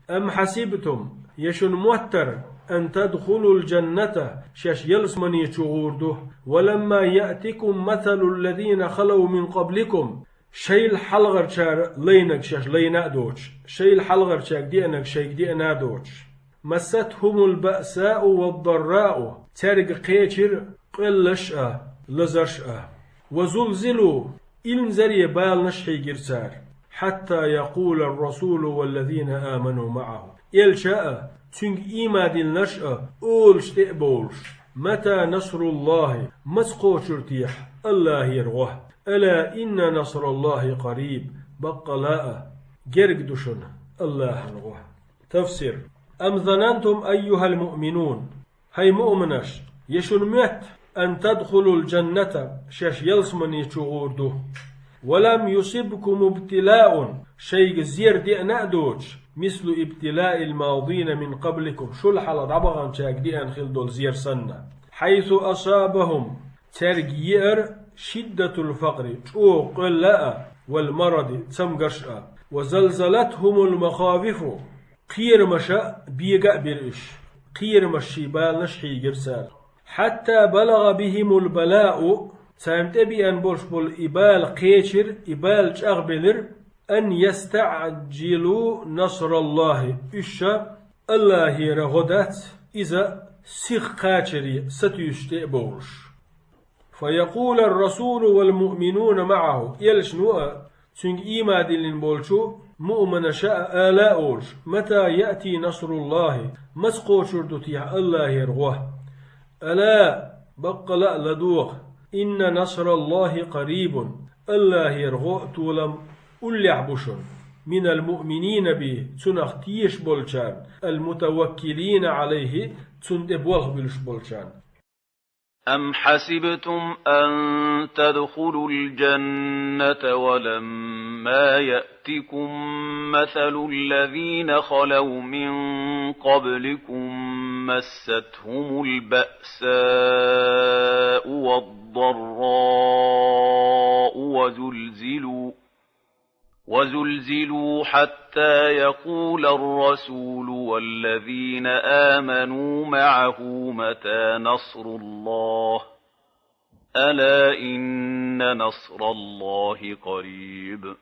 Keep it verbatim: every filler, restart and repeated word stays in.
أم حسبتم, я шуна моттара, أن تدخلوا الجنة, шаьш ялсамани чу гӀур ду, ولما يأتكم مثل الذين خلوا من قبلكم, шайл хьалхарчара лайнарг шаьш лайна а доцуш, шайл хьалхарчаьрга деанарг шайга деана а доцуш. مستهم البأساء والضراء, цаьрга кхечира къоьллаш а, лазарш а. وزلزلوا, илмазаре баланаш хьийгира цара. حتى يقول الرسول والذين آمنوا معه, элча а, цуьнга ийман диллинарш а олуш тӀе а бовлуш: متى نصر الله, маца кхочур техьа АллахӀера гӀо? ألا إن نصر الله قريب, баккъала а, герга ду шуна АллахӀан гӀо. Тафсир. أم ظننتم أيها المؤمنون, хӀай муъминаш, я шуна моьтту, أن تدخلوا الجنة, шаьш ялсамани чу гӀур ду, ولم يصبكم ابتلاء, шайга зер деана а доцуш, مثل ابتلاء الماضين من قبلكم, шул хьалха дӀабаханчаьрга деана хилла долу зер санна. حيث أصابهم, цаьрга еара, شدة الفقر, чӀогӀа къоьлла а, والمرض, цамгарш а. وزلزلتهم المخاوف, кхерамаша бега а бира уьш, кхерамаш ший баланаш хьийгира цара. حتى بلغ بهم البلاء, царна тӀе беана болуш болу и бала кхечира, и бала чӀагӀбелира, أن يستعجلوا نصر الله, уьш ша АллахӀера гӀо дац, иза сиха кхачаре сатуьйсуш тӀе а бовлуш. فيقول الرسول والمؤمنون معه, элчано а, цуьнга ийман диллина болчу муъминаша а ала а олуш: متى يأتي نصر الله, маца кхочур ду техьа АллахӀера гӀо? ألا, баккъала а ладогӀа, إن نصر الله قريب, АллахӀера гӀо, толам уллехь бу шуна, من المؤمنين به, цунах тешаш болчарна, المتوكلين عليه, цунна тӀе болх буьллуш болчарна. أم حسبتم أن تدخلوا الجنة ولما يأتكم مثل الذين خلوا من قبلكم مستهم البأساء والضراء وزلزلوا وزلزلوا حتى يقول الرسول والذين آمنوا معه متى نصر الله ألا إن نصر الله قريب.